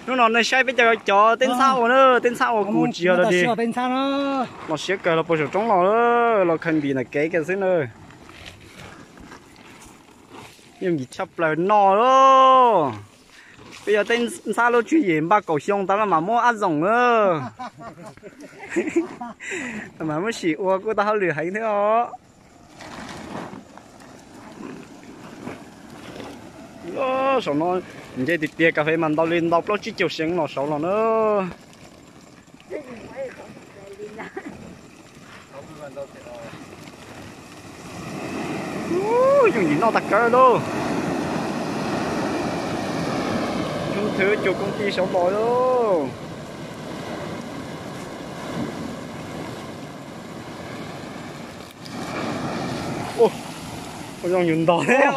Hnub no nej saib peb cov cov teb ntxhab ua na, teb ntxhab ua kuv tsis yog los siab kawg los puag saum roob los, los khaws ntim ntawm kev kiag xwb na. Yooj yim tshaj plaws no lauj. Peb yog teb ntxhab lub tswv yim npaj kaum xyoo tas los mas muab ab zoom na. Mas muab sim ua kuj tau hauj lwm heev thiab os. Saum no nce tiag tiag, kas fes mas ntau li ntau plaub tsib caug seev los saud los na. Yooj yim noj tag kawg lauj. Coob thwv cuag koom tij saud los lauj. Ua zoo yus ntog thiab.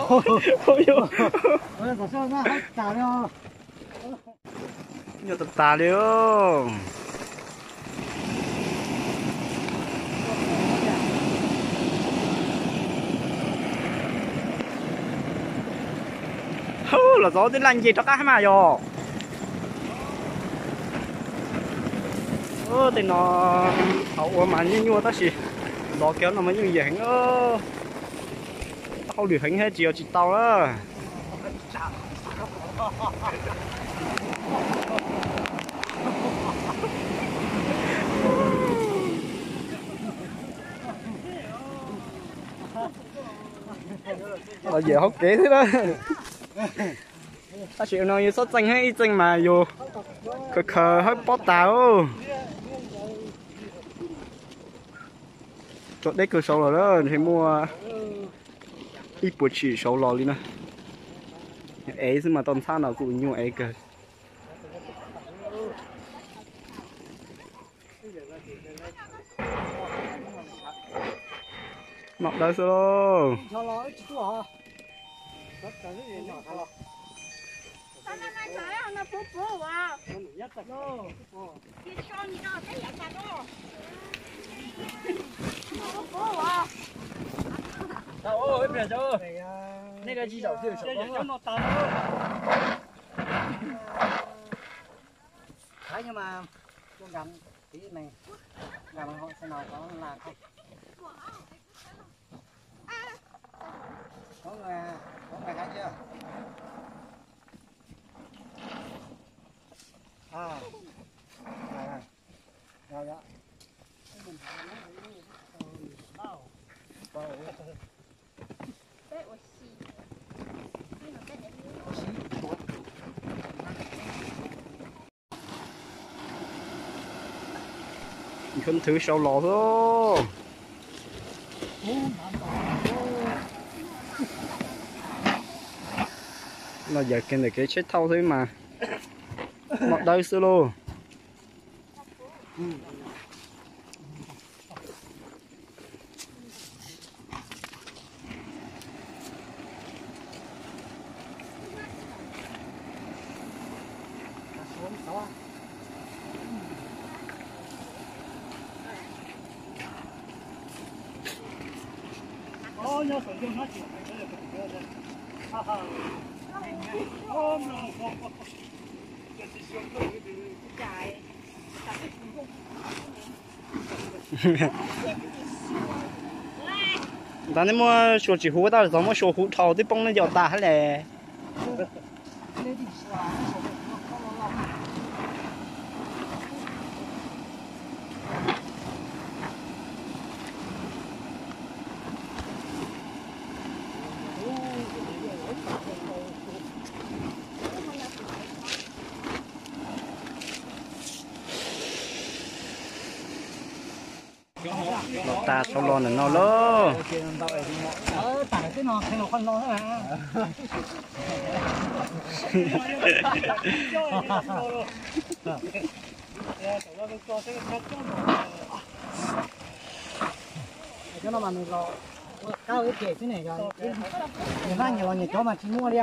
Nyuaj tas tas li. Los txog tej laj nce rov qab mas yog. Tej no thaum ua mas nyuaj nyuaj tab sis los kiag no mas yooj yim heev. Hauj lwm heev thiab tsis yog tsis tau na. Los yawm hauv kev thiab na. Tab sis no yus txhob txeej hab, ib txeej mas yus khaws khaws hawb pob tas. Tso deb kawg saud los, ntshe muaj ib puas tshim saud los li na. Ev xwb mas tau ntxhab no kuj nyuaj ev kawg. Noj dawb xwb lauj. Thái nhưng mà tôi gắn tí này, gắn họ xem nào có là không. Có người, có người Thái chưa? À, rồi, rồi. Rồi, rồi. Coob thwv saud los xwb. No yawm kiag ntawm kev tsheb thauj xwb mas noj dawb xwb lauj. Ntawd nej muab sua tsis huv, tab sis txog muab sua huv dhau twb poob neb yos tas hab le. Los tas saud los ntawm no lauj. Cov no mas nws los ua qab ua ib phem xwb ne, yog nyias laj nyias los nyias cov mas tsis muaj li.